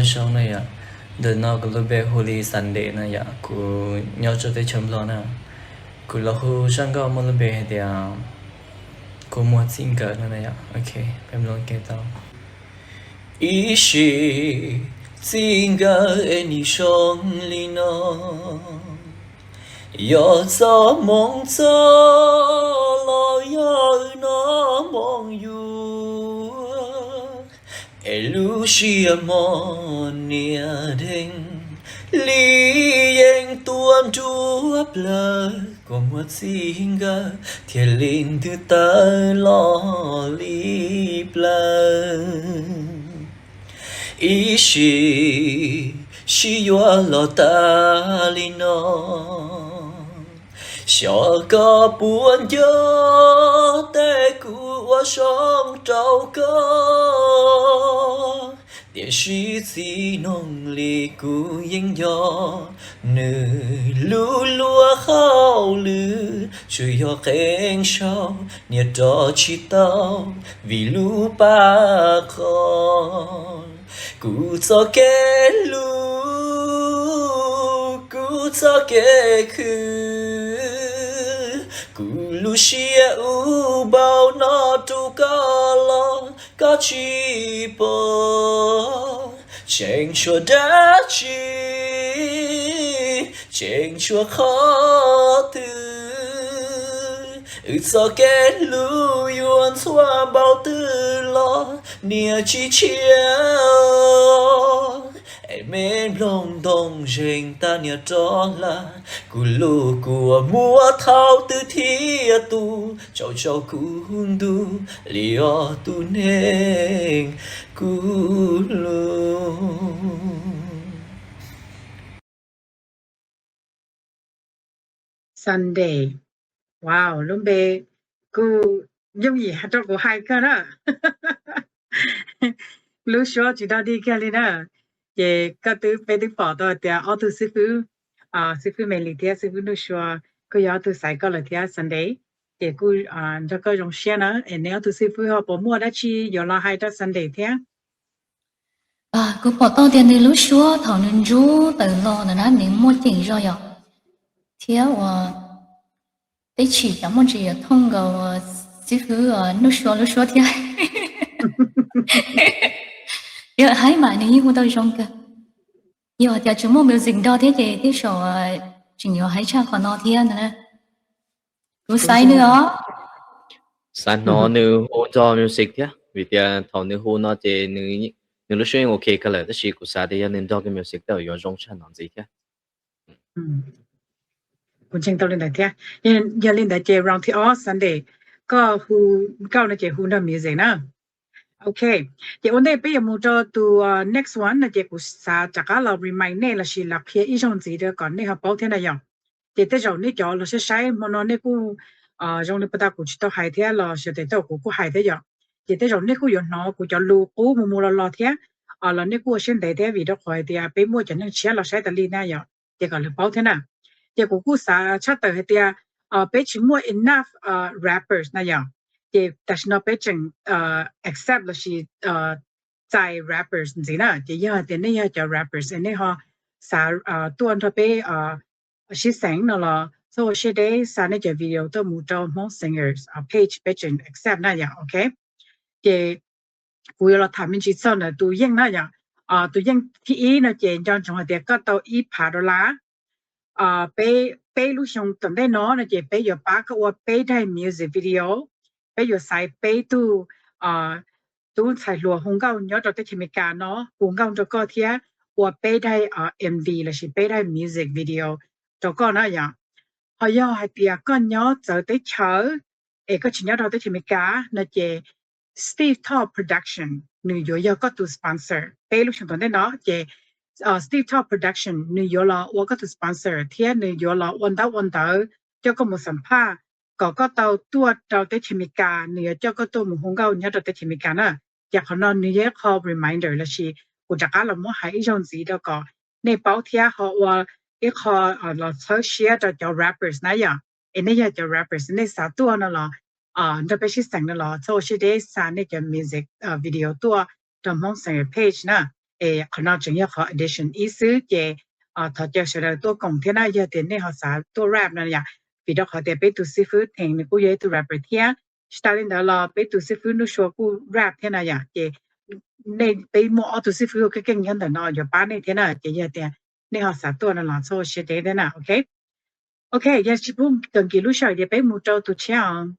Zoo na yom, ntawm no kuv lub npe hu li Sunday na yom, kuv nyob rau teb chaws Nplog na. Kuv los hu zaj nkauj muaj lub npe hais tias Kua Muag Txij Nkawm no na yom. Ok, peb mloog ke tau. Ib sim txij nkawm es nim zoo li no, yog txoj hmoov txog los yog wb noj hmoov yuav, es lub siab mos niam deeg li yeej tuaj nruab plawv. Kua muag txij nkawm thiaj li ntws tawm los li plaws. Ib sim sib yuav los tas li no, xyov koj puas nco tej kuv ua zoo rau koj. Tiam sis txiv noog li kuv yeej nco nws lub luag hauj lwm, tsuas yog qee zaug niam rov tsis tau vim lub paj qos. Kuv txoj kev hlub, kuv txoj kev khwv, kuv lub siab ub npau no rau koj los koj tsis pom. Tseem tshuav dab tsi, tseem tshuav qhov twg, wb txoj kev hlub yuav ntxhua npaum twg los niam tsis tshiab. Es me nplooj ntoo zeeg tag niam rov hla, kuv lub kua muag thaum twg thiaj tu, tsaus tsaus kuv ntuj li ob tug neeg kuv hlub. Sunday. Wow, lub npe kuj yooj yim rau kuv hais kawg na. Lub suab tsis dog dig kiag li na. Ces koj twb, peb twb pom tau tias ob tug xib fwb, xib fwb Me Lis thiab xib fwb Nuj Sua kuj yog ob tug xaiv koj lawm thiab Sunday. Ces kuj nrog koj zoo siab na, es neb ob tug xib fwb ho puas muaj dab tsi yuav los hais rau Sunday thiab? Kuv pom tau tias nws lub suab thaum nws ntsub tawm los ntawd na nws muaj ceem zog yom, thiab uas peb tsis xav muaj ntsis yuav thooj nkaus xib fwb Nuj Sua lub suab thiab. Yog haib mas nws yeej hu tau zoo kawg. Yog tias tsis muaj music nrog thiab ces tej zaum tseem yuav haib tshaj qhov no thiab ntag na. Kuv xaiv nws os. Xav hnov nws hu nrog music thiab, vim tias thaum nws hu no ces nws lub suab yeej ok kawg lawm, tab sis kuv xav tias yog nws nrog kiag music tej zaum yuav zoo tshaj no ntxiv thiab. Kuv ntseeg tau li ntawd thiab. Yog li ntawd ces round thib ob Sunday, koj hu nkauj no ces hu nrog music na. Ok, ces ua ntej peb yuav mus rau tus next one no ces kuv xav rov qab los remind nej lossis los qhia ib zaug ntxiv rau kom nej ho paub thiab na yom. Ces tej zaum nej cov los saib saib hmo no nej kuj zoo li puas tas kuv tsis tau hais thiab los xyov tes tau kuv kuj hais thiab yom. Ces tej zaum nej kuj yuav hnov kuv cov lus qub mus mus los los thiab, los nej kuj ua siab ntev thiab vim rau qhov hais tias peb muaj cov neeg tshiab los saib tas li na yom, ces kom lawv paub thiab na. Ces kuv kuj xav tshaj tawm hais tias peb tsis muaj enough rappers na yom, ces tam sim no peb tseem accept lossis txais rappers ntxiv na. Ces yog hais tias nej yog cov rappers es nej ho xav tuaj nrog peb sib xeem no los txhob ua siab deb xa nej cov video tuaj mus rau Hmoob Singers page, peb tseem accept na yom. Ok, ces kuv yuav los tham me ntsis txog ntawm tus yeej na yom. Tus yeej thib ib no ces nco ntsoov hais tias koj tau ib phav dollar. Peb, peb lub xyoo tom ntej no no ces peb yuav pab koj ua peb daim music video. Peb yuav xaiv peb tug tub ntxhais hluas hu nkauj nyob rau teb chaws Amelikas no hu nkauj rau koj thiab ua peb daim M V lossis peb daim music video rau koj na yom. Ho yog hais tias koj nyob txawv teb chaws es koj tsis nyob rau teb chaws Amelikas no ces Steve Talk Production nws yuav yog koj tus sponsor. Peb lub xyoo tom ntej no ces Steve Talk Production nws yuav los ua koj tus sponsor thiab nws yuav los ua ntaub ua ntawv coj koj mus xam phaj kom koj tau tuaj rau teb chaws Amelikas, nws yuav coj koj tuaj mus hu nkauj nyob rau teb chaws Amelikas na. Ces qhov no nws yog ib qho reminder lossis kuv rov qab los muab hais ib zaug ntxiv rau kom nej paub thiab ho ua ib qho los txhawb siab rau cov rappers na yom. Es nej yog cov rappers nej xav tuaj no los nrog peb sib xeem no los txhob ua siab deb xa nej cov music video tuaj rau Hmoob Xeem page na. Qhov no tseem yog qhov addition ib xwb ces thov caw sawv daws tuaj koom thiab na, yog tias nej ho xav tuaj rap no yom, vim rau qhov tias peb tus xib fwb Theem nws kuj yog ib tug rapper thiab. Tsis tas li ntawd los peb tus xib fwb Nuj Sua kuj rap thiab no yom, ces nej, peb muaj ob tug xib fwb keej keej nyob ntawm no yuav pab nej thiab na, ces yog tias nej ho xav tuaj no los txhob ua siab deb thiab na, ok? Ok, yog tsis pub kawg nkim lub sij hawm ces peb mus rau tus tshiab os.